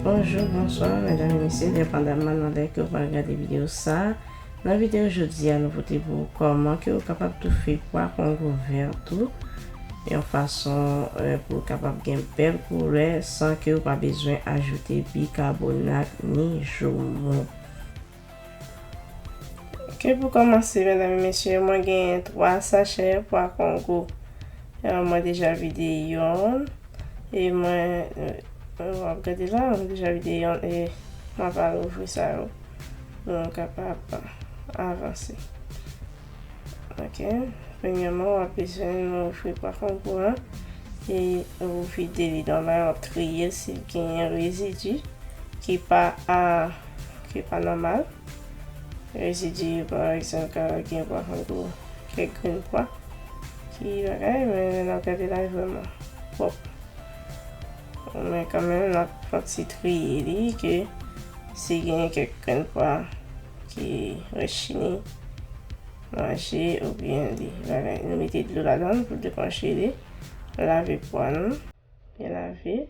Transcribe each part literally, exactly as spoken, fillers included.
Bonjou, bonswa, medam e mesye, depandamman nan lè ke w pral gade videyo sa. Nan videyo jodi a, nou pote pou ou kòman ke w kapab toufe pwa kongo vè tou, yon fason, eh, pou w kapab gen bèl koulè san ke w pa bezwen ajoute bikabonat ni joumou. Ok, pou kòmanse, medam e mesye, mwen genyen twa sachè pwa kongo. Eh, mwen deja vide yonn. E mwen, eh, w ap gade la, mwen deja vide yonn. E mwen pral ouvri sa yo pou nou kapab avanse. Ok. Premyèman, w ap bezwen ouvri pwa kongo a. E ou vide li nòmal, w ap triye l si l genyen rezidi ki pa a, ki pa nòmal. Rezidi, pa egzanp, ka gen pwa kongo, kèk grenn pwa ki bagay, men lè n ap gade la, li vrèman pwòp. Men kanmenm, n ap fè yon ti triye li, ke si gen kèk grenn pwa ki rechini, manje oubyen li bagay. Nou mete dlo ladan l pou dekonjele. Lave pwa nou. Byen lave.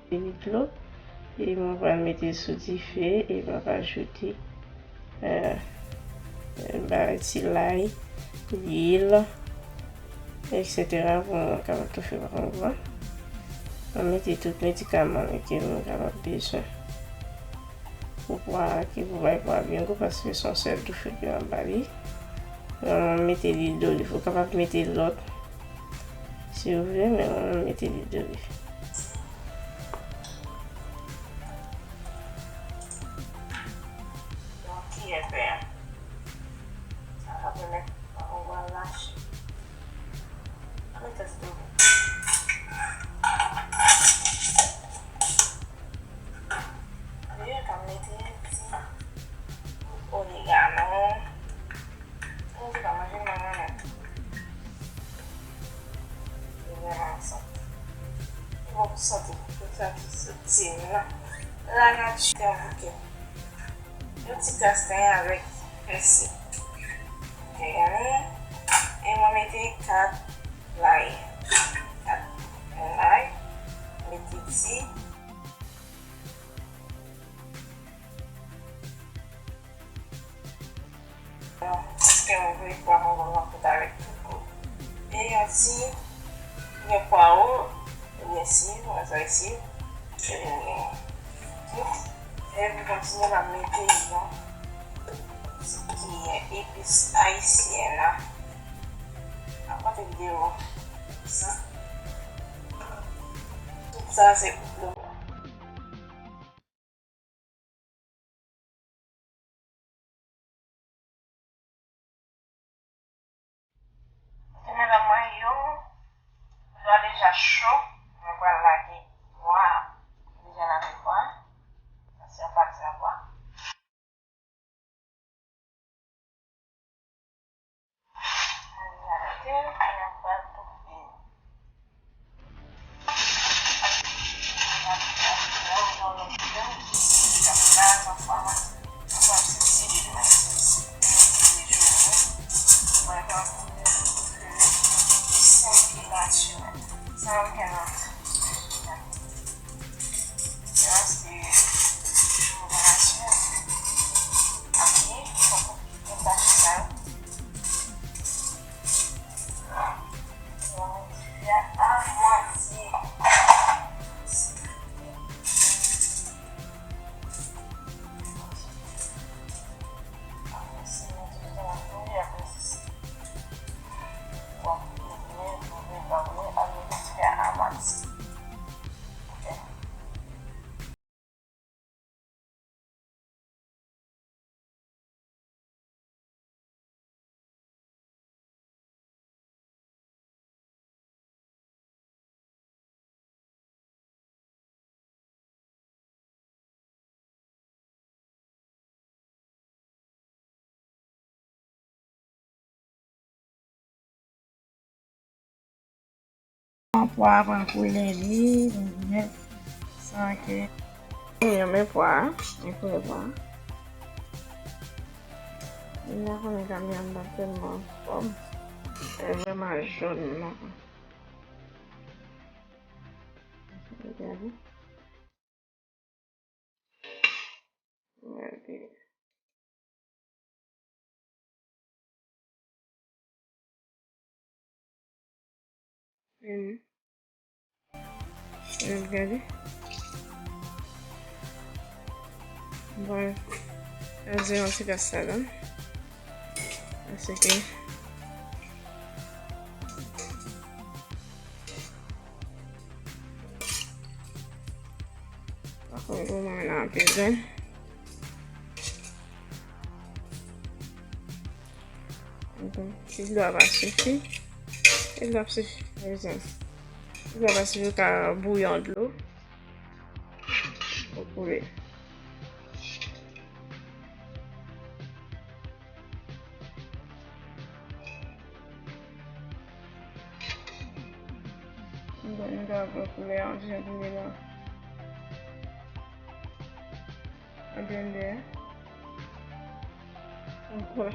Vide dlo. E mwen pral mete l sou dife e m ap ajoute, eh, eh, bagay ti lay, lwil, etsetera pou mwen kapab toufe pwa kongo a. Mwen mete tout medikaman ke mwen kapab bezwen. Pou pwa a, ki pou bay pwa a byen gou, paske se yon sèl toufe ke m ap ba li. Mwen mete lwil doliv, ou kapab mete lòt si w vle, men mwen mete lwil doliv. Yon kiyè pè. Sa ap pèmèt pwa kongo a lache. Ann tèste wi. Ann mete yon ti gout oregano. Moun ki pa manje manman non. Li vrèman santi. Li bon pou sante, pou tout sa ki soti nan lanati. Te bouke. Yon ti kastanyen avèk pèsi. Te gade. E mwen mete kat lay. Kat lay. Mete ti Bon, paske mwen vle pwa kongo m ap pote avèk tout gout. E yon ti gen pwawo, oubyen siv, mwen sa siv, ke vin gen tout. E pou kontinye, m ap mete yon ti kiyè epis ayisyèn an. M ap monte videyo sa. Tout sa se pou dlo. Ok, medam mwen yo, dlo a deja cho, mwen pral lage pwa a. Mwen deja lave pwa a. Sa se yon pati nan pwa. Mwen deja mete l, mwen pral toufe. Pwa a pran koulè li, li nèt, san ke. Yo, men pwa a, men koulè pwa a. Li la konnen kamyon an pa tèlman fòm. Li vrèman jòn la. Gade. Gade. Vini. Vini, gade. Bon. Gade yon ti kras ladan. Paske Pa konn kòman l ap bezwen. Bon, si dlo a pa sifi, si dlo ap sifi, pa bezwen. Si dlo a pa sifi, ou ka bouyon dlo pou koule. Bon, nou ta pran koulè an, jan koulè la. An blendè. Ankò.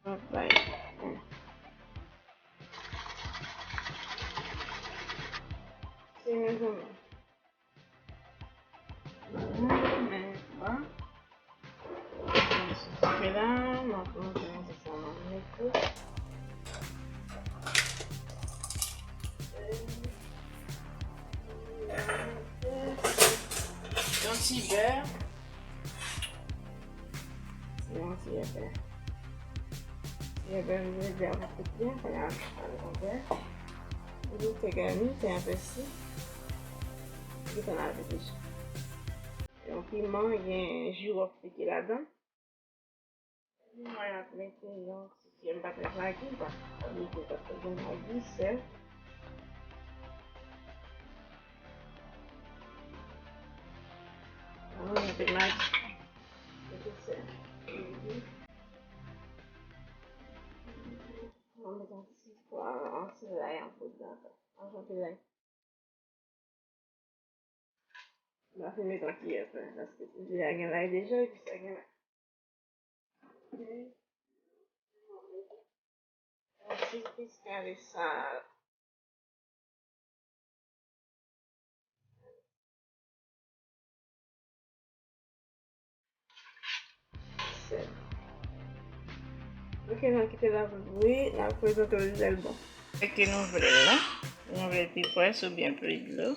Ap bay. Se mezanmi. Men, bon. Mwen sou dife la, mwen ap monte yon ti sa nan mwen tou. Yon ti bè. Se yon ti èbè. Ti èbè, m vle di avèk tout byen, kounye a, avèk yon bè. Li te gani, te envesti. Li te lave deja. Yon piman, gen jiwòf pike ladan. Mwen ap mete yon ti, m pa t met magi, m pa t mete, pa t gen magi, sèl. Mwen mete magi. Mete sèl. Mwen mete yon ti pwa, yon ti lay an poud ladan. Yon ti lay. M ap met yon kiyè pen, paske deja gen lay deja, epi sa gen lay. Yon ti pis kare sal. Sèl. Ok, n ap kite l ap bouyi, n ap prezante w lè l bon. Èske nou vle l la? Nou vle l pi pwès oubyen pli dlo?